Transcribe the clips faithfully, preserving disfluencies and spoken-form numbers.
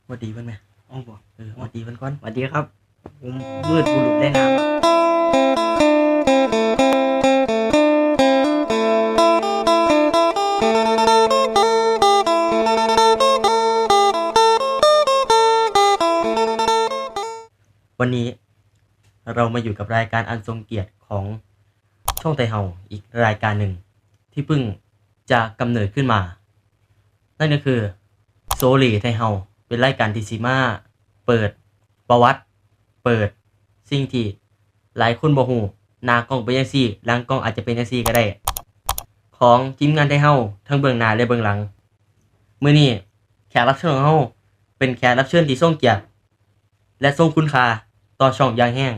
หวัดดีเพิ่นแหม เอาบ่ เออหวัดดีเพิ่นก่อน สวัสดีครับ ผมมืดบุรุษได้นาม วันนี้เรามาอยู่กับรายการอันทรงเกียรติของช่องไทเฮาอีกรายการหนึ่งที่เพิ่งจะกำเนิดขึ้นมา นั่นก็คือโซลีไทเฮาเป็นรายการที่สิมาเปิดประวัติ เปิดสิ่งที่หลายคนบ่ฮู้ หน้ากล้องเป็นจังซี่ หลังกล้องอาจจะเป็นจังซี่ก็ได้ ของทีมงานไทเฮาทั้งเบื้องหน้าและเบื้องหลัง มื้อนี้แขกรับเชิญของเฮาเป็นแขกรับเชิญที่ทรงเกียรติ และทรงคุณค่าต่อช่องอย่างแฮง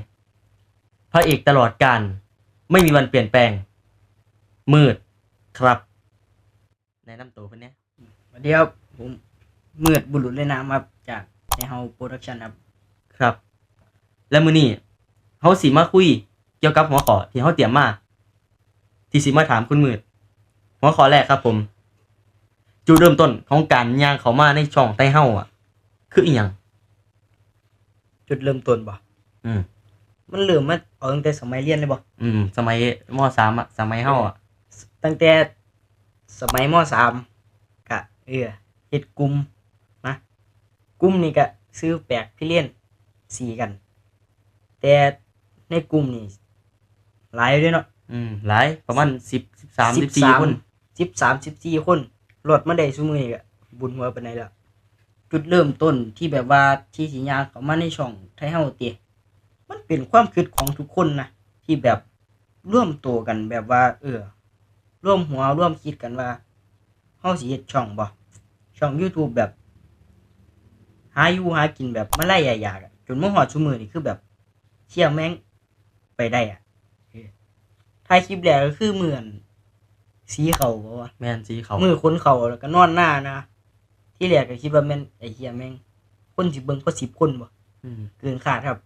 พระเอกตลอดกาล ไม่มีวันเปลี่ยนแปลง มืดครับ แนะนำตัวเพิ่นแหน่ สวัสดีครับ ผมมืดบุรุษได้นามครับ จากไทเฮาโปรดักชั่นครับ ครับ และมื้อนี้เฮาสิมาคุยเกี่ยวกับหัวข้อที่เฮาเตรียมมา ที่สิมาถามคุณมืด หัวข้อแรกครับผม จุดเริ่มต้นของการย่างเข้ามาในช่องไทเฮาอ่ะ คืออีหยัง จุดเริ่มต้นบ่ อืม มันเริ่มมาเอาตั้งแต่สมัยเรียนเลยบ่ อืม สมัย ม.สาม อ่ะ สมัยเฮาอ่ะ ตั้งแต่สมัย ม.สาม กะ เออเฮ็ดกลุ่มนะ กลุ่มนี่กะชื่อแปลกพี่เล่นสีกัน แต่ในกลุ่มนี่หลายอยู่เด้เนาะ อืม หลาย ประมาณสิบ สิบสาม สิบสี่ คน สิบสาม สิบสี่ คน ลดมาได้ซุมื้อนี่กะบุญหัวปานใดแล้ว จุดเริ่มต้นที่แบบว่าที่สิย่างเข้ามาในช่องไทเฮาติ มันเป็นความคิดของทุกคนนะ ที่แบบรวมตัวกันแบบว่า เออ รวมหัวรวมคิดกันว่าเฮาสิเฮ็ดช่องบ่ ช่อง YouTube แบบ หาอยู่หากินแบบมาไล่ยากๆอะ จนมาฮอดซุมื้อนี่คือแบบเชียร์แม่งไปได้อะ เออ ถ่ายคลิปแรกก็คือมื้ออันสีเข้าบ่วะ แม่นสีเข้า มื้อขนเข้าแล้วก็นอนนานะ ที่แรกก็คิดว่าแม่นไอ้เหี้ยแม่ง คนสิเบิ่งพอสิบคนบ่ อืม เกินคาดครับ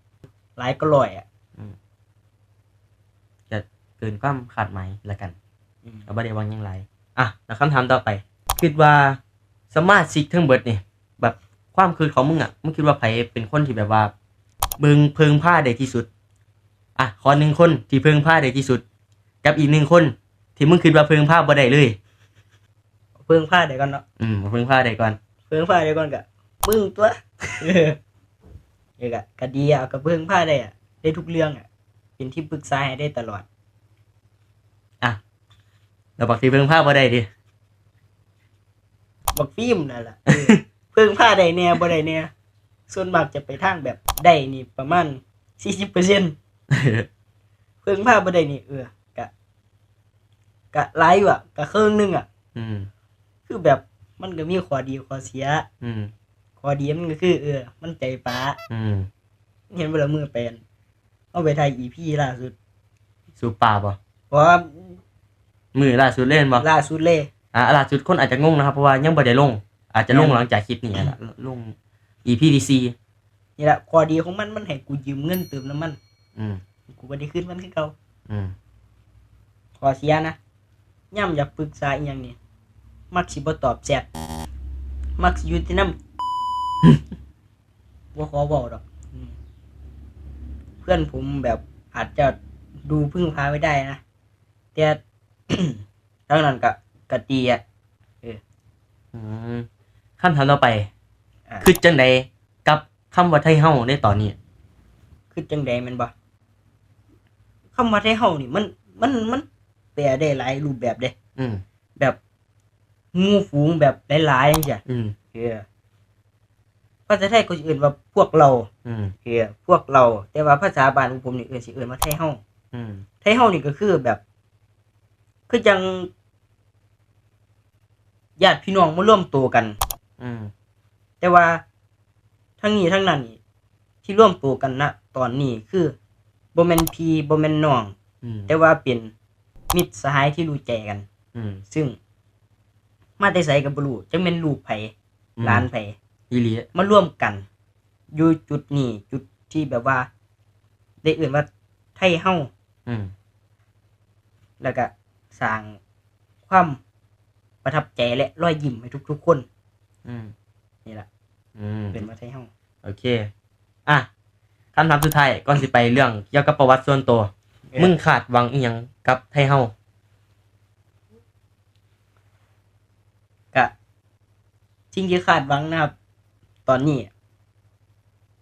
หลายก็ร้อยอ่ะ อืม จะเกินความคาดหมายละกัน อืม ก็บ่ได้หวังหยังหลาย อ่ะ แล้วคำถามต่อไป คิดว่าสมาชิกทั้งเบิดนี่ แบบความคิดของมึงอ่ะ มึงคิดว่าไผเป็นคนที่แบบว่า เบิ่งเพิ่งพาได้ที่สุด อ่ะ ขอหนึ่งคนที่เพิ่งพาได้ที่สุด กับอีกหนึ่งคนที่มึงคิดว่าเพิ่งพาบ่ได้เลย เพิ่งพาได้ก่อนเนาะ อืม เพิ่งพาได้ก่อน เพิ่งพาได้ก่อนกะมึงตัว เออกะกะดีอ่ะกะเพิ่งพาได้อ่ะ ได้ทุกเรื่องอ่ะ เป็นที่ปรึกษาให้ได้ตลอด อ่ะ แล้วบักที่เพิ่งพาบ่ได้ดิ บักฟิล์มนั่นแหละ เออ เพิ่งพาได้แหน่บ่ได้แหน่ ส่วนมากจะไปทางแบบได้นี่ประมาณสี่สิบเปอร์เซ็นต์ เพิ่งพาบ่ได้นี่ เออกะ กะหลายอยู่อ่ะ กะครึ่งหนึงอ่ะ อืม คือแบบมันก็มีข้อดีข้อเสีย อืม ข้อดีมันก็คือ เออ มันใจป๋า อืม เห็นบ่ละมื้อไปอันเอาไปถ่าย อีพี ล่าสุด สูบปลาบ่ เพราะว่า มื้อล่าสุดเล่นบ่ ล่าสุดเลย อ่ะ ล่าสุดคนอาจจะงงนะครับ เพราะว่ายังบ่ได้ลง อาจจะลงหลังจากคลิปนี้แหละ ลง อีพี ที่สี่ นี่แหละข้อดีของมัน มันให้กูยืมเงินเติมน้ำมัน อืม กูก็ได้คืนมันคือเก่า อืม ข้อเสียนะ ย่ำอยากปรึกษาอีหยังนี่ มักสิบ่ตอบแชท มักสิอยู่แต่นำ บ่ขอเว้าดอก อืม เพื่อนผมแบบอาจจะดูพึ่งพาไม่ได้นะ แต่ ทั้งนั้นก็ ก็ดีอ่ะ อืม คำถามต่อไป อ่ะ คิดจังใดกับคำว่าไทเฮาในตอนนี้ คือจังใดแม่นบ่ คำว่าไทเฮานี่มัน มัน มันแปลได้หลายรูปแบบเด้ อืม แบบหมู่ฝูงแบบหลายๆจังซี่ อืม เออ ภาษาไทยเขาสิเอิ้นว่าพวกเรา อืม เออ พวกเรา แต่ว่าภาษาบ้านของผมนี่เอิ้นสิเอิ้นว่าไทเฮา อืม ไทเฮานี่ก็คือแบบ คือจังญาติพี่น้องมารวมตัวกัน อืม แต่ว่าทั้งนี้ทั้งนั้นนี่ที่รวมตัวกันณตอนนี้คือบ่แม่นพี่บ่แม่นน้อง อืม แต่ว่าเป็นมิตรสหายที่รู้ใจกัน อืม ซึ่งมาแต่ไสก็บ่รู้ จักแม่นลูกไผ อืม หลานไผ อีหลี มารวมกัน อยู่จุดนี้ จุดที่แบบว่า ได้เอิ้นว่าไทเฮา อืม แล้วก็สร้างความประทับใจและรอยยิ้มให้ทุกๆคน อืม นี่แหละ อืม เป็นว่าไทเฮา โอเค อ่ะ คำถามสุดท้ายก่อนสิไปเรื่องเกี่ยวกับประวัติส่วนตัว เออ มึงคาดหวังอีหยังกับไทเฮา กะ สิ่งที่คาดหวังนะครับ ตอนนี้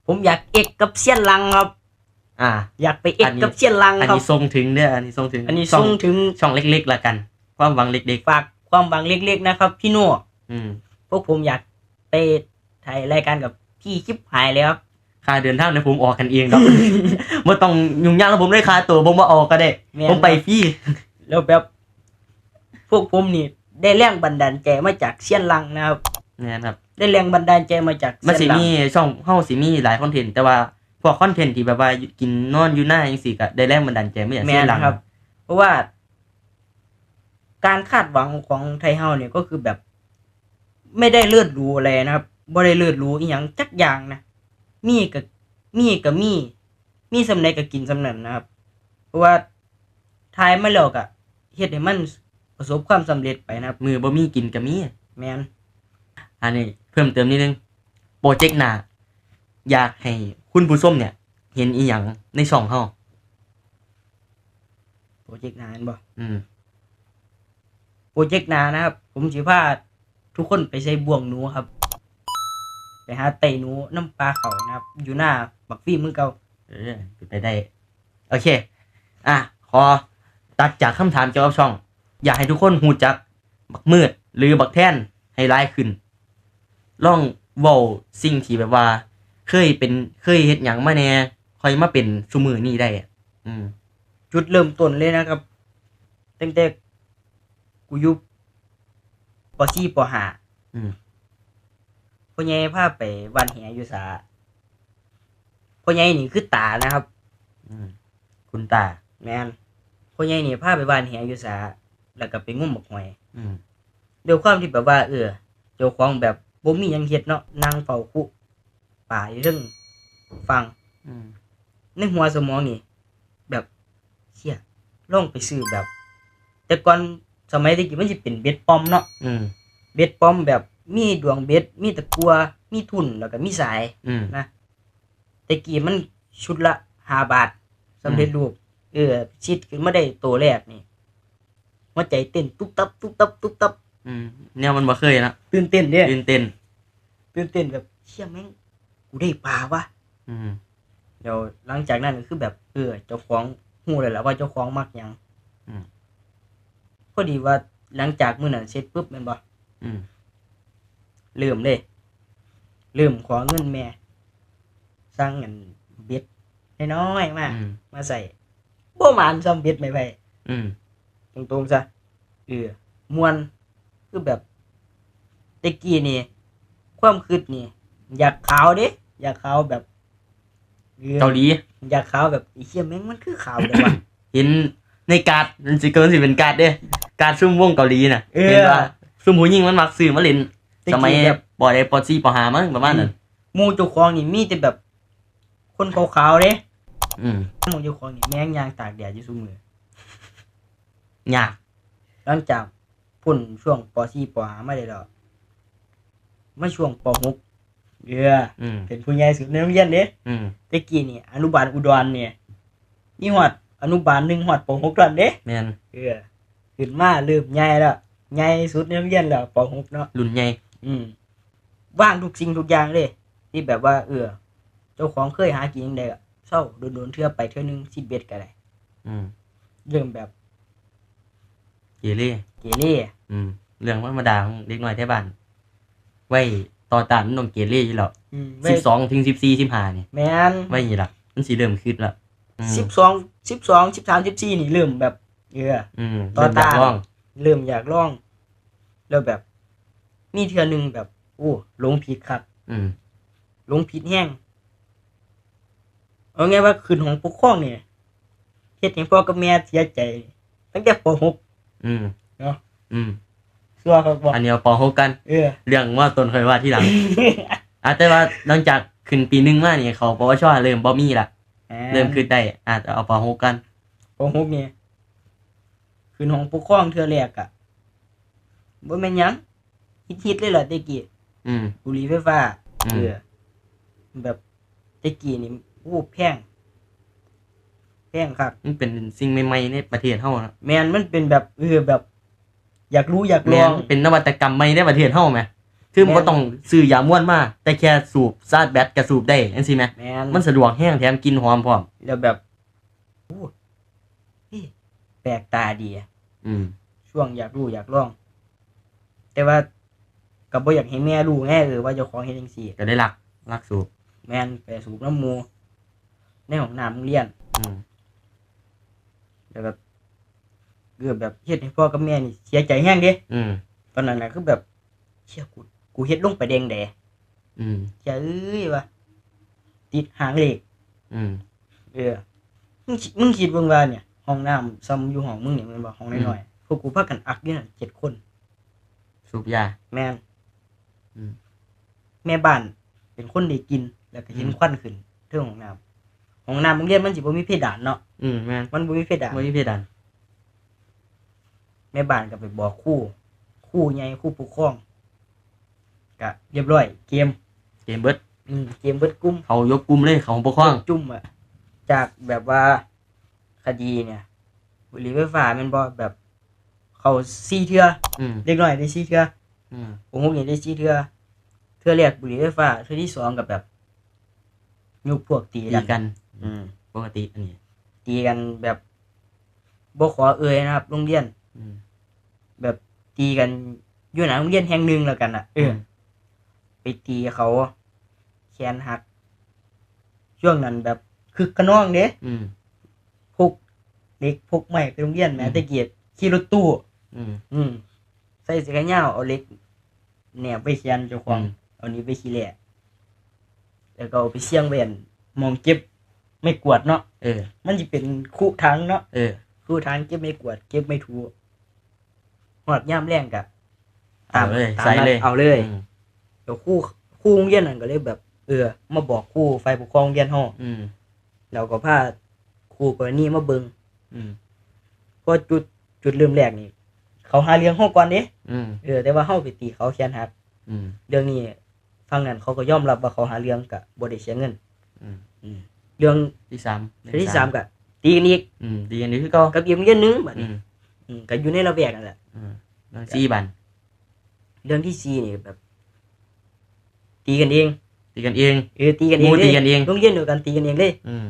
ผมอยากเอกกับเซียนหลังครับ อ่า อยากไปเอก อันนี้ กับเซียนหลัง อัน ครับ นี้ส่งถึงเด้อ อันนี้ส่งถึง อันนี้ ช่อง ส่งถึง ช่องเล็กๆละกัน ความหวังเล็กๆ ฝากความหวังเล็กๆนะครับ พี่โน่ อืม พวกผมอยากไปถ่ายรายการกับพี่ชิบหายเลยครับ ค่าเดินทางเนี่ยผมออกกันเองดอก บ่ต้องยุ่งยากแล้ว ผมได้ค่าตั๋ว ผมบ่ออกก็ได้ แม่น ผมไปฟรี แล้วแบบ พวกผมนี่ได้แรงบันดาลใจมาจากเซียนหลังนะครับ แม่นครับ ได้แรงบันดาลใจมาจาก มันสิ เซียนหลัง มีช่องเฮาสิมีหลายคอนเทนต์ แต่ว่าพวกคอนเทนต์ที่แบบว่ากินนอนอยู่หน้าจังซี่ ก็ได้แรงบันดาลใจมาจากเซียนหลัง แม่นครับ เพราะว่า การคาดหวังของไทเฮาเนี่ยก็คือแบบ ไม่ได้เลิศหรูอะไรนะครับ บ่ได้เลิศหรูอีหยังจักอย่างนะ มีก็ มีก็มี มีส่ำใดก็กินส่ำนั้นนะครับ เพราะว่าถ่ายมาแล้วก็เฮ็ดให้มันประสบความสำเร็จไปนะครับ มื้อบ่มีกินก็มี แม่น อันนี้เพิ่มเติมนิดนึง โปรเจกต์หน้า อยากให้คุณผู้ชมเนี่ย เห็นอีหยังในช่องเฮา โปรเจกต์หน้าแม่นบ่ อืม โปรเจกต์หน้านะครับ ผมสิพาทุกคนไปใส่บ่วงหนูครับ ไปหาไต่หนูนำปลาเขานะครับ อยู่หน้าบักฟรีเหมือนเก่า เออ ไปได้ โอเค อ่ะ ขอตัดจากคำถามเกี่ยวกับช่อง อยากให้ทุกคนรู้จักบักมืดหรือบักแทนให้หลายขึ้น ลองเว้าสิ่งที่แบบว่า เคยเป็น เคยเฮ็ดหยังมาแหน่ ค่อยมาเป็นซุมื้อนี้ได้อะ อืม จุดเริ่มต้นเลยนะครับ ตั้งแต่กูอยู่ ป.สี่ ป.ห้า อืม พ่อใหญ่พาไปหว่านแหอยู่สา พ่อใหญ่นี่คือตานะครับ อืม คุณตา แม่น พ่อใหญ่นี่พาไปหว่านแหอยู่สา แล้วก็ไปงมบักหอย อืม ด้วยความที่แบบว่า เออ เจ้าของแบบบ่มีหยังเฮ็ดเนาะ นั่งเฝ้าคุปลาอยู่เทิงฝั่ง อืม ในหัวสมองนี่ แบบ เชี่ย ลองไปซื้อแบบ แต่ก่อนสมัยแต่กี้มันสิเป็นเบ็ดปลอมเนาะ อืม เบ็ดปลอมแบบมีดวงเบ็ด มีตะกั่ว มีทุ่น แล้วก็มีสาย อืม นะ แต่กี้มันชุดละห้าบาท สำเร็จ อืม รูป เออ ซิดขึ้นมาได้ตัวแรกนี่ หัวใจเต้นตุ๊บตับ ตุ๊บตับ ตุ๊บตับ อืม แนวมันบ่เคยเนาะ ตื่นเต้นเด้ ตื่นเต้น ตื่นเต้นแบบ เชี่ยแม่ง กูได้ปลาวะ อืม เดี๋ยวหลังจากนั้นก็คือแบบ เออ เจ้าของฮู้แล้วล่ะว่าเจ้าของมักหยัง อืม พอดีว่าหลังจากมื้อนั้นเสร็จปุ๊บแม่นบ่ อืม เริ่มเลย เริ่มขอเงินแม่ สั่งอันเบ็ดน้อยๆมา อืม มาใส่ บ่หมานส่ำเบ็ดไม้ไผ่ อืม ตรงๆซะ เออ ม่วน คือแบบ แต่กี้นี่ ความคิดนี่ อยากขาวเด้ อยากขาวแบบ เออ เกาหลี อยากขาวแบบ ไอ้เหี้ยแม่งมันคือขาวเลยวะ เห็นในการ์ด มันสิ มันสิเป็นการ์ดเด้ การ์ดซุมวงเกาหลีน่ะ เออ เห็นว่าซุมผู้หญิงมันมักซื้อมาเล่น แต่กี้ สมัย แบบ ป.ใด ป.สี่ ป.ห้า มั้ง ประมาณนั้น อืม หมู่เจ้าของนี่มีแต่แบบ คนขาวๆเด้ อืม หมู่เจ้าของนี่แม่งย่างตากแดดอยู่ซุมื้อ ยาก หลังจากพ้นช่วง ป.สี่ ป.ห้า มาได้แล้ว มาช่วง ป.หก เออ อืม เป็นผู้ใหญ่สุดในโรงเรียนเด้ อืม แต่กี้นี่ อนุบาลอุดรนี่ มีฮอดอนุบาลหนึ่งฮอด ป.หก เท่านั้นเด้ แม่น เออ ขึ้นมาเริ่มใหญ่แล้ว ใหญ่สุดในโรงเรียนแล้ว ป.หก เนาะ รุ่นใหญ่ อืม วางทุกสิ่งทุกอย่างเลย ที่แบบว่า เออ เจ้าของเคยหากินจั่งใดก็เซา โดนๆเทื่อไปเทื่อหนึ่ง สิบเอ็ด ก็ได้ อืม เริ่มแบบ เกเร เกเร อืม เรื่องธรรมดาของเด็กน้อยไทบ้าน วัยต่อต้านมันต้องเกเรอยู่แล้ว อืม วัย สิบสองถึงสิบสี่ สิบห้า นี่ แม่น วัยนี้ล่ะ มันสิเริ่มคิดแล้ว อืม สิบสอง สิบสอง สิบสาม สิบสี่ นี่เริ่มแบบ เออ อืม ต่อต้าน เริ่มอยากลอง เริ่มอยากลอง แล้วแบบ มีเทื่อหนึ่งแบบ โอ้ หลงผิดคัก อืม หลงผิดแฮง เอาไงว่าขึ้นห้องปกครองนี่ เฮ็ดให้พ่อกับแม่เสียใจ ตั้งแต่ ป.หก อืม เนาะ อืม ซัวคักบ่ อันนี้เอา ป.หก กัน เออ เรื่อง ม.ต้น ค่อยว่าทีหลัง อ่ะ แต่ว่าหลังจากขึ้นปีหนึ่งมานี่ เข้า ปวช เริ่มบ่มีละ อ่า เริ่มคิดได้ อ่ะ เอา ป.หก กัน ป.หก นี่ ขึ้นห้องปกครองเทื่อแรกอะ บ่แม่นหยัง ฮิตๆเลยล่ะแต่กี้ อืม บุหรี่ไฟฟ้า อืม เออ แบบแต่กี้นี่ โอ้ แพง แพงคัก มันเป็นสิ่งใหม่ๆในประเทศเฮานะ แม่น มันเป็นแบบ เออ แบบ อยากรู้อยากลอง แม่น เป็นนวัตกรรมใหม่ในประเทศเฮาแหม คือมัน แม่น บ่ต้องซื้อยาม่วนมา แต่แค่สูบชาร์จแบตก็สูบได้จังซี่แหม แม่น มันสะดวกแฮง แถมกลิ่นหอมพร้อม แล้วแบบโอ้ นี่แปลกตาดีอะ อืม ช่วงอยากรู้อยากลอง แต่ว่าก็บ่อยากให้แม่รู้ไง เออ ว่าเจ้าของเฮ็ดจังซี่ ก็ได้ลักลักสูบ แม่น ไปสูบนำหมู่ในห้องน้ำโรงเรียน อืม แล้วก็เกือบแบบเฮ็ดให้พ่อกับแม่นี่เสียใจแฮงเด้ อืม ตอนนั้นน่ะคือแบบ เชี่ย กู กูเฮ็ดลงไปได้จั่งใด อืม เจ้ยว่า ติดหางเลข อืม เออ มึงคิด มึงคิดเบิ่งว่าเนี่ย ห้องน้ำซ่ำอยู่ห้องมึงเนี่ย แม่นบ่ ห้องน้อยๆ พวกกูพากันอักอยู่นั่นเจ็ดคน สูบยา แม่น อืม แม่บ้านเป็นคนได้กลิ่น แล้วก็เห็น อืม ควันขึ้นเทิงห้องน้ำ ห้องน้ำโรงเรียนมันสิบ่มีเพดานเนาะ อืม แม่น มันบ่มีเพดาน บ่มีเพดาน แม่บ้านก็ไปบอกครู ครูใหญ่ ครูปกครอง ก็เรียบร้อย เกม เกมเบิด อืม เกมเบิดกลุ่ม เขายกกลุ่มเลย เขาปกครอง จุ่มอะ จากแบบว่า คดีเนี่ย บุหรี่ไฟฟ้าแม่นบ่ แบบ เขาสี่เทื่อ อืม เด็กน้อยได้สี่เทื่อ อืม ป.หก นี่ได้สี่เทื่อ เทื่อแรกบุหรี่ไฟฟ้า เทื่อที่สองก็แบบ ยกพวกตี ตี กัน กัน อืม ปกติอันนี้ ตีกันแบบ บ่ขอเอ่ยนะครับ โรงเรียน อืม แบบตีกันอยู่หน้าโรงเรียนแห่งหนึ่งแล้วกันน่ะ เออ อืม ไปตีเขา แขนหัก ช่วงนั้นแบบคึกคะนองเด้ อืม พกเหล็กพกไม้ไปโรงเรียนแหม อืม แต่กี้ขี่รถตู้ อืม อืม ใส่เสื้อแขนยาว เอาเหล็กแหนบไว้แขนเจ้าของ อืม เอานี้วไปขี้แหล่ แล้วก็เอาไปเสี่ยงไว้อันหม่องเก็บไม้กวาดเนาะ เออ มันสิเป็นคุถังเนาะ เออ คุถังเก็บไม้กวาด เก็บไม้ถู ฮอดยามแลงก็ตาม เอาเลย ตาม ใส่ นัด เลย เอาเลย อืม แล้วครู ครูโรงเรียนนั่นก็เลยแบบ เออ มาบอกครูฝ่ายปกครองโรงเรียนเฮา อืม แล้วก็พาคู่กรณีมาเบิ่ง อืม พอจุด จุดเริ่มแรกนี่ เขาหาเรื่องเฮาก่อนเด้ อืม เออ แต่ว่าเฮาไปตีเขาแขนหัก อืม เรื่องนี้ฝั่งนั้นเขาก็ยอมรับว่าเขาหาเรื่อง ก็บ่ได้เสียเงิน อืม อืม เรื่อง ที่สาม เรื่องที่สามก็ตีกันอีก อืม ตีกันอีกคือเก่า กับอีกโรงเรียนหนึงบัดนี้ อืม อืม ก็อยู่ในละแวกนั่นแหละ อืม เรื่องสี่บัด เรื่องที่สี่นี่แบบ ตีกันเอง ตีกันเอง เออ ตีกันเอง หมู่ เลย ตีกันเอง โรงเรียนเดียวกันตีกันเองเลย อืม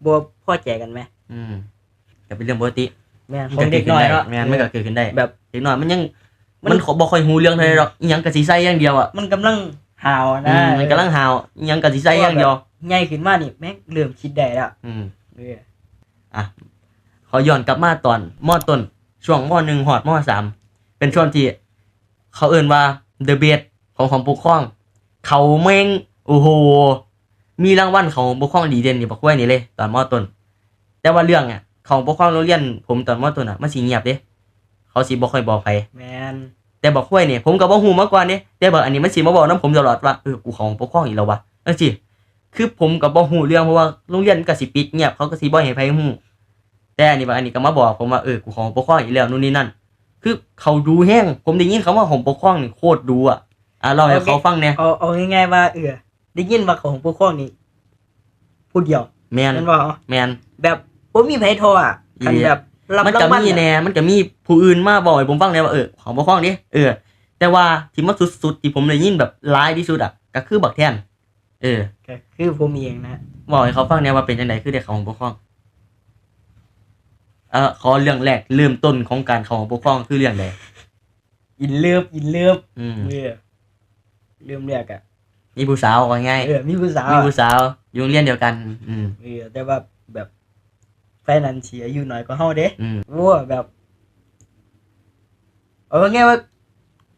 บ่พอใจกันแหม อืม ก็เป็นเรื่องปกติ แม่น มัน ของเด็กน้อยเนาะ แม่น มันก็เกิดขึ้นได้ แบบ เด็กน้อยมันยัง มัน มันขอบ่ค่อยฮู้เรื่องเท่าใดดอก อีหยังก็สิใส่อย่างเดียวอ่ะ มันกำลังห้าว อื นะ ม มันกำลังห้าว อีหยังก็สิใส่อย่างเดียว ใหญ่ขึ้นมานี่แม่งเริ่มคิดได้แล้ว อืม เออ ขอย้อนกลับมาตอน ม.ต้น ช่วง ม.หนึ่ง ฮอด ม.สาม เป็นช่วงที่เขาเอิ้นว่า the best ของห้องปกครอง เขาแม่ง โอ้โห มีรางวัลของห้องปกครองดีเด่นนี่บักควายนี่เลย ตอน ม.ต้น แต่ว่าเรื่องอะ ของปกครองโรงเรียนผมตอน ม.ต้นอะ มันสิเงียบเด้ เขาสิบ่ค่อยบอกไผ แม่น แต่บักควายนี่ ผมก็บ่ฮู้มาก่อนเด้ แต่บักอันนี้มันสิมาบอกนำผมตลอดว่า เออ กูเข้าห้องปกครองอีกแล้ววะ จั่งซี้ คือผมก็บ่ฮู้เรื่อง เพราะว่าโรงเรียนมันก็สิปิดเงียบ เขาก็สิบ่ให้ไผฮู้ แต่อันนี้บักอันนี้ก็มาบอกผมว่า เออ กูเข้าห้องปกครองอีกแล้ว นู่นนี่นั่น คือเขาดูแฮง ผมได้ยินคำว่าห้องปกครองนี่โคตรดูอะ อ่ะ เล่าให้เขาฟังแหน่ เอา เอาง่ายๆว่า เออ ได้ยินว่าของปกครองนี่ผู้เดียว แม่น แม่นบ่ แม่น แบบบ่มีไผทออ่ะ อีหลี คันแบบรับ มันก็ รางวัล มี อะ แหน่ มันก็มีผู้อื่นมาบอกให้ผมฟังแหน่ว่า เออ ของปกครองนี่ เออ แต่ว่าที่มาสุดๆที่ผมได้ยินแบบหลายที่สุดอะก็คือบักแทน เออ ก็คือผมเองนะ บอกให้เขาฟังแหน่ว่าเป็นจั่งใดคือได้เข้าห้องปกครอง เอ่อ ขอเรื่องแรกเริ่มต้นของการเข้าห้องปกครองคือเรื่องใด in love in love อืม เออเริ่มแรกอ่ะ มีผู้สาวว่าง่าย เออ มีผู้สาว มี อะ ผู้สาวอยู่โรงเรียนเดียวกัน อืม เออ แต่ว่าแบบแฟนนั้นสิอายุน้อยกว่าเฮาเด้ อืม โอ้ แบบ เอาง่ายๆว่า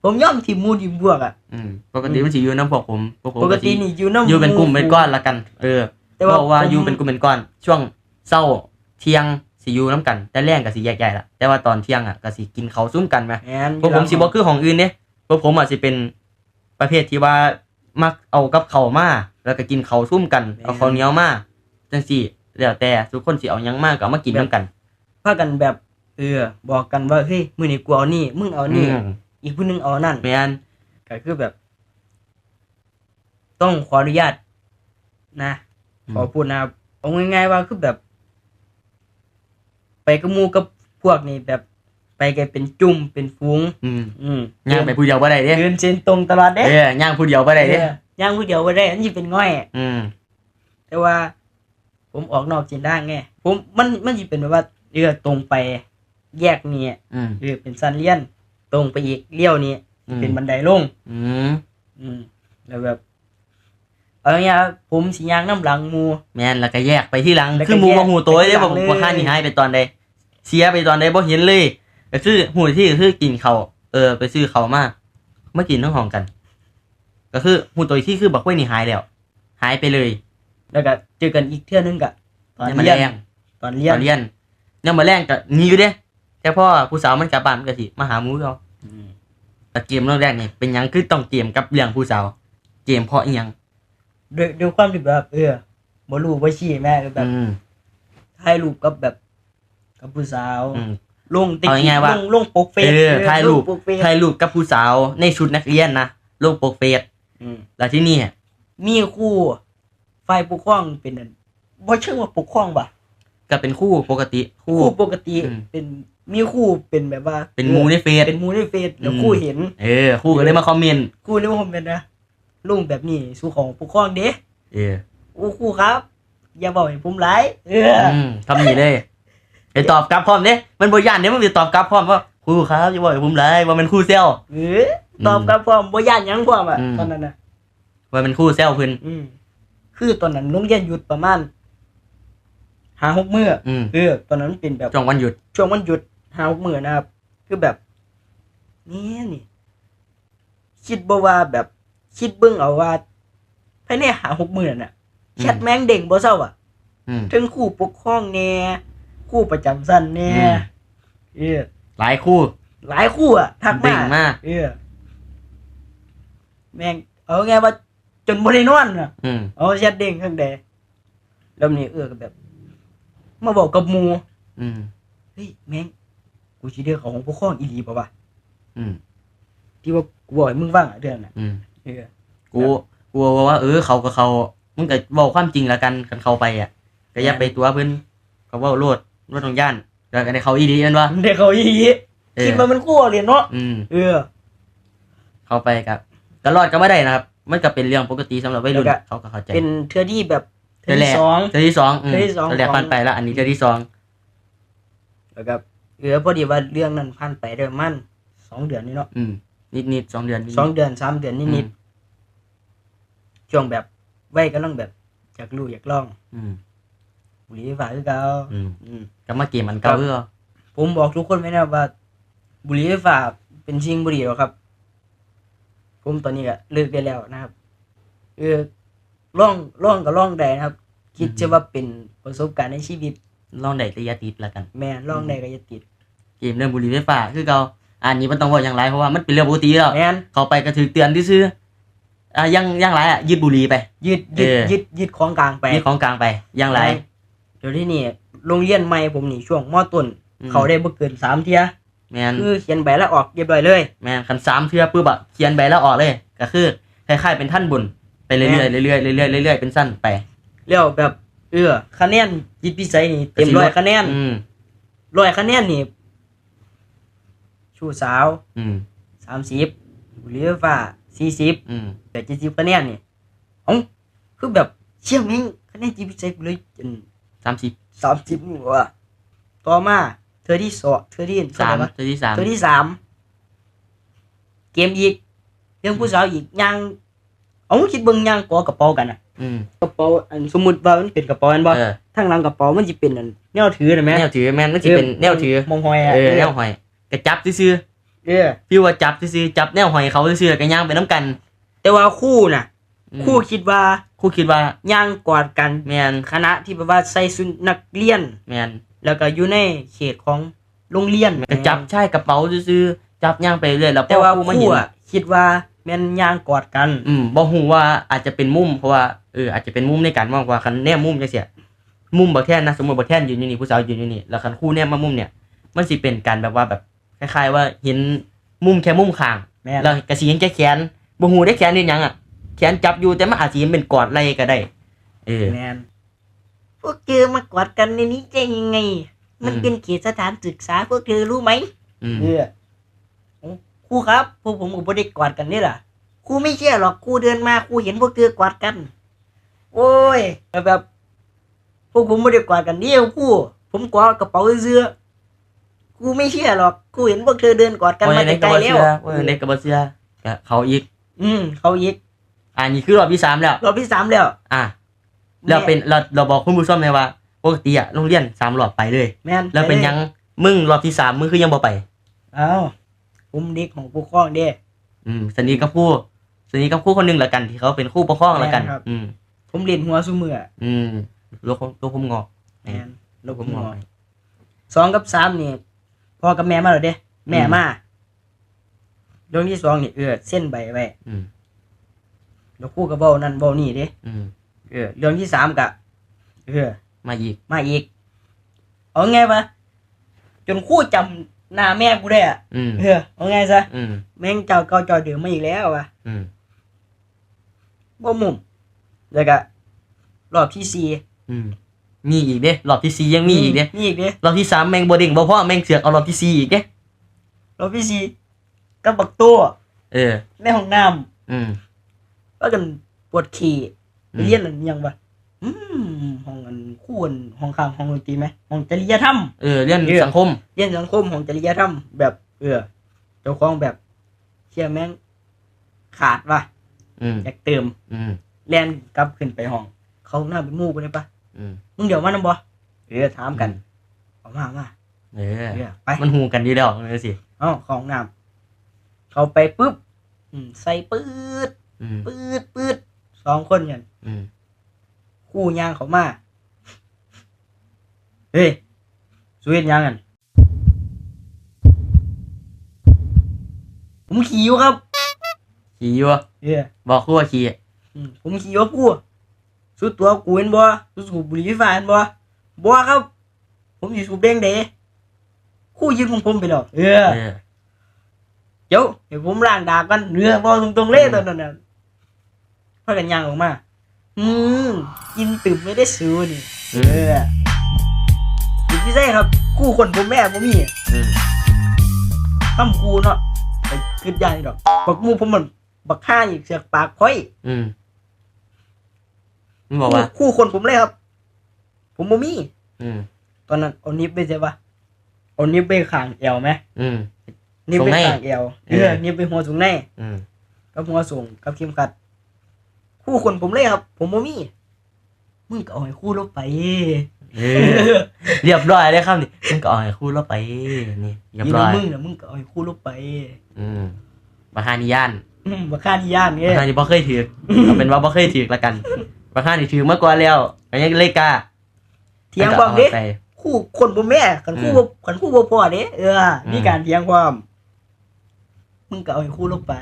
ผมยอมถิ่มหมู่ถิ่มพวกอ่ะ อืม ปกติมันสิอยู่นำพวกผม พวกผม ปกตินี่อยู่นำ อยู่เป็นกลุ่มเป็นก้อนละกัน เออ แต่ว่า เพราะว่า ผม อยู่เป็นกลุ่มเป็นก้อน ช่วงเช้าเที่ยงสิอยู่นำกัน แต่แลงก็สิแยกย้ายละ แต่ว่าตอนเที่ยงอะก็สิกินข้าวซุมกันแหม แม่น พวกผมสิบ่คือห้องอื่นเด้ พวกผมอาจสิเป็นประเภทที่ว่ามักเอากับข้าวมา แล้วก็กินข้าวซุมกัน เอาข้าวเหนียวมา จั่งซี้ แล้วแต่ทุกคนสิเอาหยังมาก็เอามากินนำกัน พากันแบบ เออ บอกกันว่า เฮ้ย มื้อนี้กูเอานี่ มึงเอานี่ อืม อีกผู้หนึงเอานั่น แม่น ก็คือแบบ ต้องขออนุญาตนะ อืม ขอพูดนะครับ เอาง่ายๆว่าคือแบบ ไปกับหมู่กับพวกนี่แบบ ไปกันเป็นจุ่มเป็นฝูง อืม อืม ย่างไปผู้เดียวบ่ได้เด้ เดินเส้นตรงตลอดเด้ เออย่างผู้เดียวบ่ได้เด้ เออย่างผู้เดียวบ่ได้ มันสิเป็นง่อย อืม แต่ว่า ผมออกนอกเส้นทางไง ผม มัน มันสิเป็นแบบว่า เออ ตรงไป แยกนี่ อืม เออ เป็นชั้นเรียน ตรงไปอีก เลี้ยวนี่ อืม เป็นบันไดลง อืม อืม แล้วแบบ เอาง่ายๆ ผมสิย่างนำหลังหมู่ แม่น แล้วก็แยกไปทีหลัง แล้วก็ คือหมู่บ่ฮู้ตัวเด้ แยกไปทีหลัง ว่า ว่า เลย ข้านี่หายไปตอนใด เสียไปตอนใด บ่เห็นเลย ก็คือฮู้ที่ ก็คือกินข้าว เออ ไปซื้อข้าวมา มากินทั้งห้องกัน ก็คือฮู้ตัวอีกทีคือบักเว้ยนี่หายแล้ว หายไปเลย แล้วก็เจอกันอีกเทื่อนึงก็ตอน ยามมื้อ เรียน แลง ตอนเรียน ตอนเรียน ยามมื้อแลงก็หนีอยู่เด้ แต่พอผู้สาวมันกลับบ้านมันก็สิมาหาหมู่คือเก่า อืม แต่เกมเรื่องแรกนี่เป็นหยังคือต้องเกมกับเรื่องผู้สาว เกมเพราะอิหยัง ด้วย ด้วยความที่แบบ เออ บ่รู้บ่ชี้แม่ แบบ อืม ถ่ายรูปกับแบบ กับผู้สาว อืม ลงติ๊ก เอาง่ายๆว่า ลง ลงปกเฟซ เออ เออ ถ่ายรูป ลงปกเฟซ ถ่ายรูปกับผู้สาวในชุดนักเรียนนะ ลงปกเฟซ อืม แล้วทีนี้ มีครูฝ่ายปกครองเป็นอัน บ่เชิงว่าปกครองว่ะ ก็เป็นครูปกติ ครู ครูปกติ อืม เป็น มีครูเป็นแบบว่า เป็นหมู่ในเฟซ เป็นหมู่ในเฟซ แล้ว อืม ครูเห็น เออ ครูก็เลยมาคอมเมนต์ ครูเลยมาคอมเมนต์นะ ลงแบบนี้สู่ของปกครองเด้ เออ โอ้ ครูครับ อย่าเว้าให้ผมหลาย เออ อืม คำนี้เลย ไปตอบกลับพร้อมเด้ มันบ่ย้านเด้ มันไปตอบกลับพร้อมว่า ครูครับ อย่าเว้าให้ผมหลาย ว่าแม่นครูแซว เออ อืม ตอบกลับพร้อม บ่ย้านหยังพร้อมอะ อืม ตอนนั้นน่ะ ว่าแม่นครูแซวเพิ่น อืม คือตอนนั้นโรงเรียนหยุดประมาณ ห้าหก มื้อ อืม เออ ตอนนั้นมันเป็นแบบ ช่วงวันหยุด ช่วงวันหยุด ห้าหก มื้อนะครับ คือแบบ นี่นี่ คิดบ่ว่าแบบ คิดเบิ่งเอาว่า ภายในห้าหก มื้อนั่นน่ะ อืม แชทแม่งเด้งบ่เซาอะ อืม เทิงครูปกครองแหน่ ครูประจำชั้นแหน่ อืม เออ หลายครู หลายครูอะ ทักมา เด้งมา เออ แม่ง เอาง่ายว่า จนบ่ได้นอนน่ะ อืม เอาแชทเด้งข้างใด แล้วนี่ เออ ก็แบบ มาบอกกับหมู่ อืม เฮ้ย แม่ง กูสิได้เข้าห้องปกครองอีหลีบ่วะ อืม ที่ว่ากูบอกให้มึงฟังอะเรื่องน่ะ อืม เออ กู แบบ กูว่า เออ เข้าก็เข้า มึงก็เว้าความจริงละกัน คันเข้าไปอะ ก็อย่า แม่น ไปตั๋วเพิ่น ก็เว้าโลด บ่ต้องย้าน ก็ได้เข้าอีหลีแม่นบ่ ได้เข้าอีหลี เออ คิดว่ามันครูเล่นเนาะ อืม เออ เข้าไปก็ ก็รอดก็บ่ได้นะครับ มันก็เป็นเรื่องปกติสำหรับวัยรุ่น แล้วก็ เขาก็เข้าใจ เป็นเทื่อที่แบบ เทื่อแรก เทื่อที่สอง เทื่อที่สอง อืม เทื่อที่สอง เทื่อแรกผ่านไปแล้ว อันนี้เทื่อที่สอง แล้วก็ เออ พอดีว่าเรื่องนั้นผ่านไปได้ประมาณสองเดือนนี่เนาะ อืม นิดๆ สองเดือนนิดๆ สองเดือน สามเดือนนิดๆ อืม ช่วงแบบวัยกำลังแบบอยากรู้อยากลอง อืม บุหรี่ไฟฟ้าคือเก่า อืม อืม กลับมาเกมอันเก่าคือเก่า ผมบอกทุกคนไว้นะว่า บุหรี่ไฟฟ้าเป็นสิ่งบ่ดีหรอกครับ ผมตอนนี้ก็เลิกได้แล้วนะครับ เออ ลอง ลองก็ลองได้นะครับ คิด อืม ซะว่าเป็นประสบการณ์ในชีวิต ลองได้แต่อย่าติดละกัน แม่น ลองได้ อืม ก็อย่าติด เกมเรื่องบุหรี่ไฟฟ้าคือเก่า อันนี้มันต้องเว้าหยังหลาย เพราะว่ามันเป็นเรื่องปกติแล้ว แม่น เข้าไปก็ถืกเตือนซื่อๆ อ่ะ อย่าง อย่างหลายอ่ะ ยึดบุหรี่ไป ยึด ยึด เออ ยึด ยึดของกลางไป ยึดของกลางไป อย่างหลาย แม่น เดี๋ยวนี้นี่ โรงเรียนใหม่ผมนี่ ช่วง ม.ต้น อืม เข้าได้บ่เกินสามเทื่อ แม่น คือเขียนใบลาออกเรียบร้อยเลย แม่น คันสามเทื่อปุ๊บอะ เขียนใบลาออกเลย ก็คือคล้ายๆเป็นทัณฑ์บุญ ไปเรื่อยๆ แม่น เรื่อยๆ เรื่อยๆ เรื่อยๆ เป็นชั้นไป แล้วแบบ เออ คะแนนจิตวิสัยนี่เต็ม ก็สิ ร้อยคะแนน อืม ร้อยคะแนนนี่ ชู้สาว อืม สามสิบ บุหรี่ไฟฟ้า สี่สิบ อืม เหลือ เจ็ดสิบ คะแนนนี่ เอ้า คือแบบ เชี่ยแม่ง คะแนนจิตวิสัยกูเลย อืม สามสิบ สามสิบ นี่หว่า ต่อมา เทื่อที่สอง เทื่อที่ สาม เท่าไหร่วะ เทื่อที่สาม เทื่อที่สาม เกมอีก เรื่องผู้สาวอีก ย่าง เอา คิดเบิ่ง ย่างกอกระเป๋ากันน่ะ อืม กระเป๋า อัน สมมุติว่ามันเป็นกระเป๋าแม่นบ่ เออ ทางหลังกระเป๋ามันสิเป็นอันแนวถือน่ะแหม แนวถือ แม่น มันสิเป็น เออ แนวถือ หม่องห้อยอะ เออ เออ แนวห้อย ก็จับซื่อๆ เออ ฟีลว่าจับซื่อๆ จับแนวห้อยเขาซื่อๆ ก็ย่างไปนำกัน แต่ว่าครูน่ะ อืม ครูคิดว่า ครูคิดว่า ย่างกอดกัน แม่น คณะที่แบบว่าใส่ชุดนักเรียน แม่น แล้วก็อยู่ในเขตของโรงเรียน แม่น ก็จับชายกระเป๋าซื่อๆ จับย่างไปเรื่อย แล้ว แต่ว่า พอครูมาเห็น ครูอะคิดว่าแม่นย่างกอดกัน อืม บ่ฮู้ว่าอาจจะเป็นมุม เพราะว่า เออ อาจจะเป็นมุมในการมองว่า คันแนมมุมจังซี้ มุมบักแทนนะ สมมุติบักแทนยืนอยู่นี่ ผู้สาวยืนอยู่นี่ แล้วคันครูแนมมามุมเนี่ย มันสิเป็นการแบบว่าแบบ คล้ายๆว่าเห็นมุมแค่มุมข้าง แม่น แล้วก็สิเห็นแค่แขน บ่ฮู้เด้แขนเฮ็ดหยังอะ แขนจับอยู่ แต่มันอาจสิเห็นเป็นกอดไหล่ก็ได้ เออ แม่น พวกเธอมากอดกันในนี้ได้ยังไง มัน อืม เป็นเขตสถานศึกษา พวกเธอรู้ไหม อืม เออ ครูครับ พวกผมก็บ่ได้กอดกันนี่ล่ะ ครูไม่เชื่อหรอก ครูเดินมา ครูเห็นพวกเธอกอดกัน โอ้ย แบบ พวกผมบ่ได้กอดกันเด้ครู ผมกอดกระเป๋าซื่อๆ ครูไม่เชื่อหรอก ครูเห็นพวกเธอเดินกอดกันมาแต่ไกลแล้ว ว่าจั่งใด๋ก็บ่เชื่อ ว่าจั่งใด๋ก็บ่เชื่อ ก็เขาอีก อืม เขาอีก อันนี้คือรอบที่สามแล้ว รอบที่สามแล้ว อ่ะ แล้วเป็น เรา เราบอกคุณผู้ชมแหน่ว่า ปกติอะโรงเรียนสามรอบไปเลย แม่น แล้วเป็นหยัง มึงรอบที่สาม มึงคือยังบ่ไป เอ้า ผมเด็กห้องปกครองเด้ อืม สนิทกับครู สนิทกับครูคนหนึ่งละกัน ที่เขาเป็นครูปกครองละกัน แม่นครับ อืม ผมเล่นหัวซุมื้อ อืม โลกความ โลกความงอก แม่น โลกความงอก สองกับสามนี่ พ่อกับแม่มาแล้วเด้ แม่มา เรื่องที่สองนี่ เออ เซ็นใบไว้ อืม แล้วครูก็เว้านั่นเว้านี่เด้ อืม เออ เรื่องที่สามก็ เออ มาอีก มาอีก เอาไงวะ จนครูจำหน้าแม่กูได้อะ อืม เออ เอาไงซะ อืม แม่งเจ้าเก่าเจ้าเดิมมาอีกแล้ววะ อืม บ่มุ่ง แล้วก็ รอบที่สี่ อืม มีอีกเด้ รอบที่สี่ยังมีอีกเด้ มีอีกเด้ รอบที่สามแม่งบ่เด้งบ่พอ แม่งเสือกเอารอบที่สี่อีกเด้ รอบที่สี่ กับบักตัว เออ ในห้องน้ำ อืม ว่ากันปวดขี้ อืม ไปเรียนอันหยังวะ อืม ห้องอันครูอันห้องข้างห้องดนตรีไหม ห้องจริยธรรม เออ เรียน เออ สังคม เรียนสังคม ห้องจริยธรรม แบบ เออ เจ้าของแบบ เชื่อแม่ง ขาดว่ะ อืม อยากเติม อืม แล่นกลับขึ้นไปห้อง เข้าห้องน้ำเป็นหมู่กูได้ปะ อืม มึงเดี๋ยวมานั่นบ่ เออ ถามกัน อืม ออกมามา เออ เออ ไป มันฮู้กันอยู่แล้วจั่งซี้ เอ้า เข้าห้องน้ำ เข้าไปปุ๊บ อืม ใส่ปื๊ด อืม ปื๊ด ปื๊ด สองคนเนี่ย อืม ครูย่างเข้ามา เฮ้ย สูเฮ็ดหยังกัน ผมขี้อยู่ครับ ขี้อยู่ เออ บอกครูว่าขี้ อืม ผมขี้อยู่ครู สูตัวกูเห็นบ่ สูสูบบุหรี่ไฟฟ้าเห็นบ่ บ่ครับ ผมสิสูบแดงเด้ ครูยึดของผมไปแล้ว เออ เออ เดี๋ยวให้ผมล้างดากก่อน เออ บอกตรงๆเลยตอนนั้นน่ะ พากันย่างออกมา อืม กินตึมไม่ได้สูนี่ เออ อยู่ที่ไสครับ ครูคนผมแม่บ่มี อืม คำครูเนาะ ไปคิดยากนี่ดอก บักหมู่ผมมัน บักห่าอีกเสือกปากค่อย อืม มันบอกว่า ครูคนผมเลยครับ ผมบ่มี อืม ตอนนั้นเอานิบไปใช่ปะ เอานิบไปข้างแอวไหม อืม นิบไป ส่งใน ข้างแอว เออ เออ นิบไปหัวส่งใน อืม กับหัวส่งกับเข็มขัด ครูคนผมเลยครับ ผมบ่มี มึงก็เอาให้ครูลบไป เออ เรียบร้อยเลยครับนี่ มึงก็เอาให้ครูลบไป นี่ เรียบร้อย มึงนะมึงก็เอาให้ครูลบไป อืม บักห่านี่ย้าน อืมบักห่านี่ย้านเอ้ บักห่านี่บ่เคยถืก เอาเป็นว่าบ่เคยถืกละกัน บักห่านี่ถืกมาก่อนแล้ว ก็ยังเลยกล้า เถียงบอกเด้ ไป ครูคนบ่แม่คันครู อืม บ่คันครูบ่พอเด้ เออ อืม มีการเถียงความ มึงก็เอาให้ครูลบไป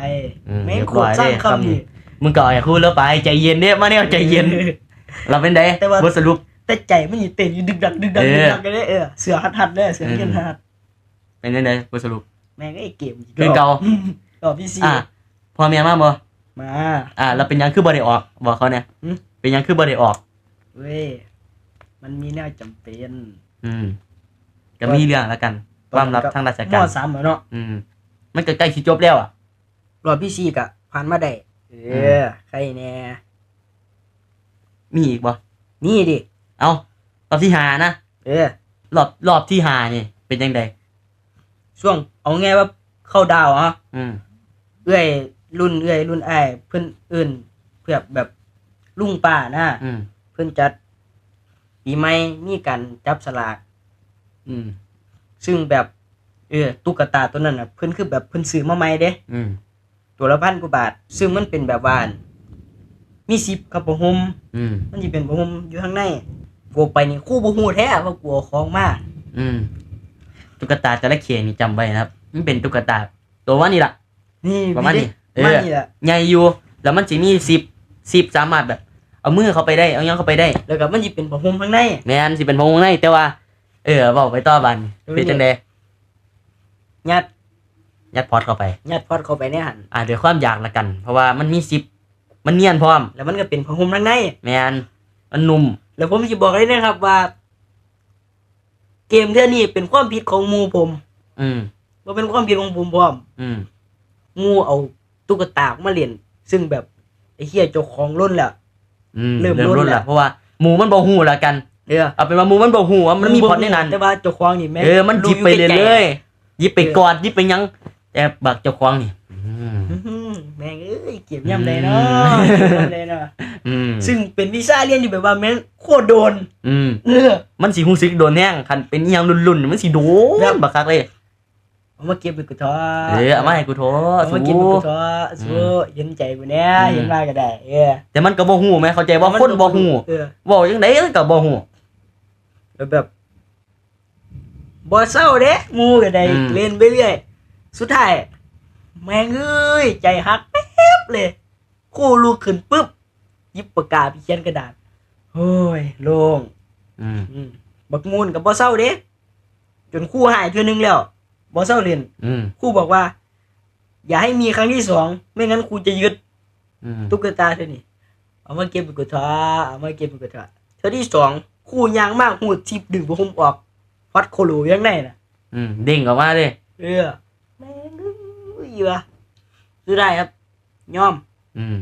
อืม แม่ง เรียบ โค ร้ ต อ ร ย สร้าง เลย คำนี่ คำนี้ มึงก็เอาให้ครูลบไป ใจเย็นเด้ มาแนวใจเย็น เราเป็นได แต่ว่า บทสรุป แต่ใจมันนี่เต้นอยู่ดึกดักดึกดัก เออ ดึกดักเลยเด้ เออ เสือหัดหัดเลย เสือ อืม เย็นหัด เป็นยังไงบทสรุป แม่งไอ้เกมอีก คือเก่า รอบที่สี่ อ่ะ พ่อแม่มาบ่ มา อ่ะ แล้วเป็นหยังคือบ่ได้ออก บอกเขาเนี่ย หืม เป็นหยังคือบ่ได้ออก เว้ย มันมีแนวจำเป็น อืม ก็มีเรื่องแล้วกัน ความลับทางราชการ ม.สามแล้วเนาะ อืม มันก็ใกล้สิจบแล้วอ่ะ รอบที่สี่ก็ผ่านมาได้ เออ ม ใครแน่ มีอีกบ่ นี่ดิ เอ้า รอบที่ห้านะ เออ รอบ รอบที่ห้านี่ เป็นยังไง ช่วง เอาง่ายว่าเข้าดาวน์อ่ะ อืม เอื้อยรุ่นเอื้อยรุ่นอ้ายเพิ่นเอิ้นเพื่อแบบลุงป้านะ อืม เพิ่นจัดปีใหม่มีการจับสลาก อืม ซึ่งแบบ เออ ตุ๊กตาตัวนั้นน่ะ เพิ่นคือแบบเพิ่นซื้อมาใหม่เด้ อืม ตัวละพันกว่าบาท ซึ่งมันเป็นแบบว่า มีสิบครับผ้าห่ม อืม มันสิเป็นผ้าห่มอยู่ข้างใน กูไปนี่ครูบ่ฮู้แท้ว่ากูเอาของมา อืม ตุ๊กตาจระเข้นี่จำไว้นะครับ มันเป็นตุ๊กตาตัวว่านี่ล่ะ นี่ ประมาณนี้ เด้ ประมาณ เออ นี้แหละ ใหญ่อยู่ แล้วมันสิมีสิบ สิบสามารถแบบ เอามือเข้าไปได้ เอาหยังเข้าไปได้ แล้วก็มันสิเป็นผ้าห่มข้างใน แม่นสิเป็นผ้าห่มข้างใน แต่ว่า เออ เว้าไปต่อบัดนี้ เป็นจังได๋ ยัด ยัดพอร์ตเข้าไป ยัดพอร์ตเข้าไปในหั่น อ่า ด้วยความอยากละกัน เพราะว่ามันมีสิบ มันเนียนพร้อม แล้วมันก็เป็นผ้าห่มทางใน แม่น มันนุ่ม แล้วผมสิบอกเลยนะครับว่า เกมเทื่อนี้เป็นความผิดของหมู่ผม อืม บ่เป็นความผิดของผมพร้อม อืม หมู่เอาตุ๊กตามาเล่น ซึ่งแบบไอ้เหี้ยเจ้าของลนแล้ว อืม เริ่ม เริ่ม ลน ลน แล้ แล้ว ว เพราะว่าหมู่มันบ่ฮู้ละกัน เออ เอาเป็นว่าหมู่มันบ่ฮู้ว่ามันมีพอร์ตในนั้น แต่ว่าเจ้าของนี่แม่ง เออ มันหยิบไปเรื่อยๆหยิบไปกอดหยิบไปหยัง แต่บักเจ้าของนี่ อืม อืมแม่งเอ้ยเก็บย่ำใดเนาะ อืม เก็บย่ำใดเนาะ อืม ซึ่งเป็นวิชาเรียนที่แบบว่าแม่งโคตรโดน อืม เออ มันสิฮู้สึกโดนแฮง คันเป็นอีหยังรุ่นๆนี่มันสิโด แบ น บ บักคักเลย เอามาเก็บไปกูเถอะ เออ เอามาให้กูโทษ เอามาเก็บไปกูเถอะ อืม สู้เห็นใจกูแน่ อืม เห็นมาก็ได้ เออ แต่มันก็บ่ฮู้แหม เข้าใจว่า มัน คนบ่ฮู้ เออ เว้าจังได๋ก็บ่ฮู้ แล้วแบบบ่เศร้าเด้หมู่ก็ได้ อืม เล่นไปเรื่อย สุดท้าย แม่งเอ้ย ใจหักแป๊บเลย ครูลุกขึ้นปุ๊บ หยิบปากกาไปเขียนกระดาษ โอ้ย โล่ง อืม อืมบักมูนก็บ่เศร้าเด้ จนครูหายเทื่อนึงแล้ว บ่เศร้าเล่น อืม ครูบอกว่า อย่าให้มีครั้งที่สอง ไม่งั้นครูจะยึด อืม ตุ๊กตาเธอนี่ เอามาเก็บไปกูเถอะเอามาเก็บไปกูเถอะเทื่อที่สอง ครูย่างมาก หูดทิบดึงผ้าห่มออก ฮอตโคโลยังไงนะ อืม เด้งออกมาเลย เออ แม่งเอ้ยว่ะสุดท้ายครับ ยอม อืม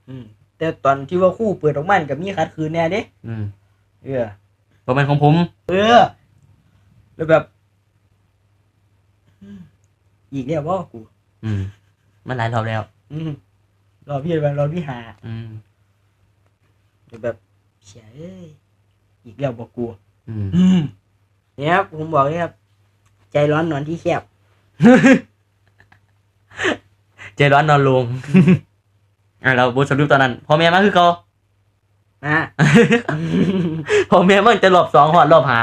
อืม แต่ตอนที่ว่าครูเปิดออกมานี่ก็มีขัดขืนแน่เด้ อืม เออ บ่แม่นของผม เออ แล้วแบบอืมอีกแล้วบ่กู อืม มันหลายรอบแล้ว อืมรอบที่รอบที่ห้า อืม แล้วแบบเสียเอ้ยอีกแล้วบ่กู อืม อืมเนี่ยครับผมบอกเลยครับ ใจร้อนนอนที่แคบ ใจร้อนนอนโลง อ่ะ เราบทสรุปตอนนั้น พ่อแม่มาคือเก่า อ่ะ พ่อแม่มันจะรอบสองฮอดรอบห้า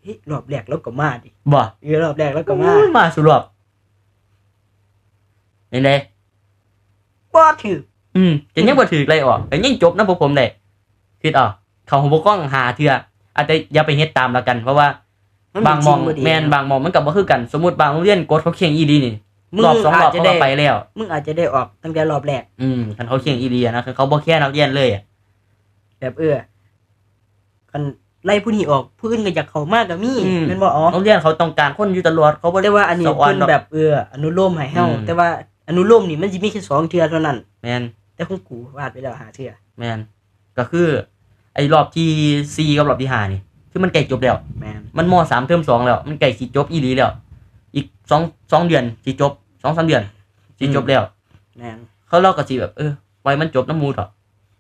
เฮ้ยรอบแรกแล้วก็มาดิ บ่ เออรอบแรกแล้วก็มา โอ้ย มาสู่รอบ เป็นไง บ่ถืก อืมจะยังบ่ถืกไล่ออกแต่ยังจบนะพวกผมได้ คิดเอา เข้าห้องปกครองห้าเทื่อ อาจจะอย่าไปเฮ็ดตามละกัน เพราะว่า มัน บางหม่อง จริๆบ่ดี แม่น ครับ บางหม่องมันก็บ่คือกัน สมมุติบางโรงเรียนกดเขาเข่งอีหลีนี่ มึง รอบสองรอบ อาจจะ เขา ได้ ก็ไปแล้ว มึงอาจจะได้ออกตั้งแต่รอบแรก อืมคันเขาเข่งอีหลีอะนะ คันเขาบ่แคร์นักเรียนเลยอะ แบบเออคันไล่ผู้นี้ออกผู้อื่นก็อยากเข้ามาก็มี อืม แม่นบ่อ๋อ โรงเรียนเขาต้องการคนอยู่ตลอด เขาบ่ แต่ว่าอันนี้ สะออน เพิ่น ดอก แบบเอออนุโลมให้เฮา อืม แต่ว่าอนุโลมนี่มันสิมีแค่สองเทื่อเท่านั้น แม่น แต่ของกูพลาดไปแล้วห้าเทื่อ แม่น ก็คือ ไอ้รอบที่สี่กับรอบที่ห้านี่ คือมันใกล้จบแล้ว แม่น มัน ม.สาม เทอมสองแล้ว มันใกล้สิจบอีหลีแล้ว อีกสอง สองเดือนสิจบ สองสามเดือนสิจบแล้ว แม่น เขาเล่าก็สิแบบ เออ ปล่อยมันจบนำหมู่เถาะ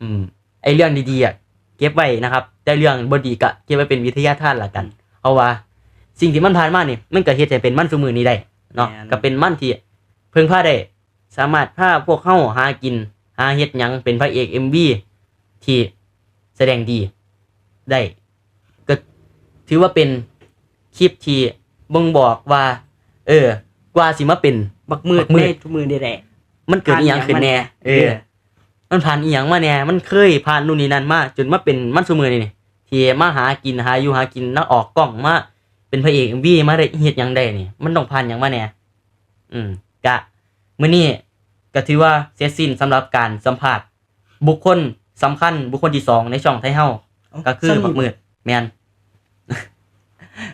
อืม ไอ้เรื่องดีๆอะเก็บไว้นะครับ แต่เรื่องบ่ดีก็เก็บไว้เป็นวิทยาทานละกัน เพราะว่าสิ่งที่มันผ่านมานี่ มันก็เฮ็ดให้เป็นมันซุมื้อนี้ได้เนาะ แม่น ก็เป็นมันที่เพิ่งพาได้ สามารถพาพวกเฮาหากิน หาเฮ็ดหยัง เป็นพระเอก เอ็มวี ที่แสดงดีได้ ก็ถือว่าเป็นคลิปที่บ่งบอกว่า เออ กว่าสิมาเป็น บักมืด บักมืด ในทุกมือนี่แหละ มันเกิดอีหยังขึ้นแน่ เออ มันผ่านอีหยังมาแน่ มันเคยผ่านนู่นนี่นั่นมา จนมาเป็นมันซุมื้อนี้นี่ ที่มาหากิน หาอยู่หากิน แล้วออกกล้องมา เป็นพระเอก เอ็มวี มาได้เฮ็ดหยังได้นี่ มันต้องผ่านหยังมาแน่ อืม กะ มื้อนี้ก็ถือว่าเสร็จสิ้นสำหรับการสัมภาษณ์บุคคลสำคัญ บุคคลที่สองในช่องไทยเฮา เอ้า ก็คือ สนิท บักมืด แม่น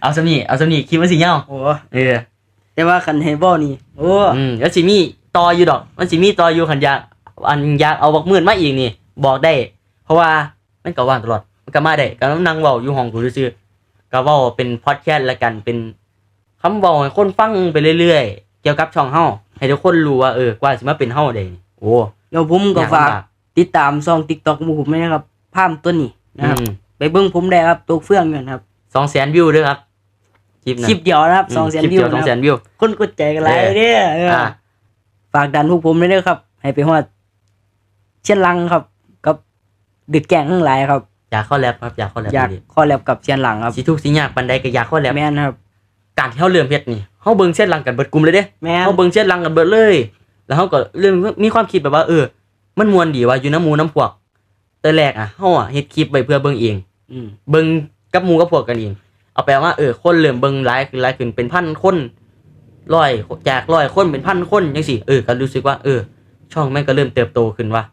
เอาส่ำนี้ เอาส่ำนี้ คลิปมันสิยาว โอ้ เออ แต่ว่าคันให้เว้านี่ โอ้ อืม แล้วสิมีต่ออยู่ดอก มันสิมีต่ออยู่ คันอยาก อันอยากเอาบักมืดมาอีกนี่ บอกได้ เพราะว่ามันก็ว่างตลอด มันก็มาได้ ก็นั่งเว้าอยู่ห้องกูซื่อๆ ก็เว้าเป็นพอดแคสต์ละกัน เป็นคำเว้าให้คนฟังไปเรื่อยๆ เกี่ยวกับช่องเฮา ให้ทุกคนรู้ว่า เออ กว่าสิมาเป็นเฮาได้นี่ โอ้ แล้วผมก็ ยาก ฝาก ลำบาก ติดตามช่อง TikTok ของผมด้วยนะครับ พามตัวนี้นะครับ อืม ไปเบิ่งผมได้ครับ ตกเฟื่องกันครับ สองแสนวิวเด้อครับ คลิปนั้น คลิปเดียวนะครับ อืม สองแสน คลิป วิว เดียว นะ สอง ค แส รับ นวิว คนกดใจกันหลาย เออ เด้อเออ อ่า ฝากดันพวกผมด้วยนะครับ ให้ไปฮอดเชียนหลังครับ กับเดอะแก๊งทั้งหลายครับ อยากคอลแลบครับ อยากคอลแลบ อยาก อีหลี คอลแลบกับเชียนหลังครับ สิทุกข์สิยากปานใดก็อยากคอลแลบ แม่นครับ การที่เฮาเริ่มเฮ็ดนี่ เฮาเบิ่งเชียนหลังกันเบิดกลุ่มเลยเด้ แม่น เฮาเบิ่งเชียนหลังกันเบิดเลย แล้วเฮาก็เริ่มมีความคิดแบบว่า เออ มันม่วนดีว่ะ อยู่นำหมู่นำพวก แต่แรกอะ เฮาอะเฮ็ดคลิปไว้เพื่อเบิ่งเอง อืม เบิ่งกับหมู่กับพวกกันเอง เอาไปเอามา เออ คนเริ่มเบิ่งหลายขึ้นหลายขึ้น เป็นพันคน ร้อย จากร้อยคนเป็นพันคนจังซี้ เออ ก็รู้สึกว่า เออ ช่องแม่งก็เริ่มเติบโตขึ้นว่ะ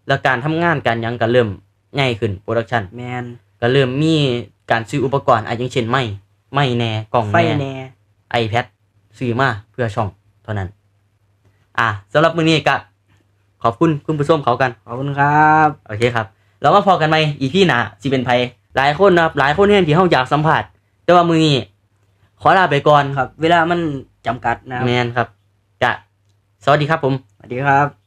แล้วการทำงานการหยังก็เริ่มใหญ่ขึ้น production แมน ก็เริ่มมีการซื้ออุปกรณ์อ่ะอย่างเช่นไมค์ไมค์แน่กล้อง ไฟ แน่ แน่ iPad ซื้อมาเพื่อช่องเท่านั้น อ่ะสำหรับมื้อนี้ก็ขอบคุณคุณผู้ชมเขากัน ขอบคุณครับ โอเคครับ แล้วมาพอกันใหม่ อีพี หน้าสิเป็นไผหลายคนนะครับ หลายคนแฮงที่เฮาอยากสัมภาษณ์ แต่ว่ามื้อนี้ขอลาไปก่อน ครับ เวลามันจำกัดนะครับ แมนครับ จะสวัสดีครับผม สวัสดีครับ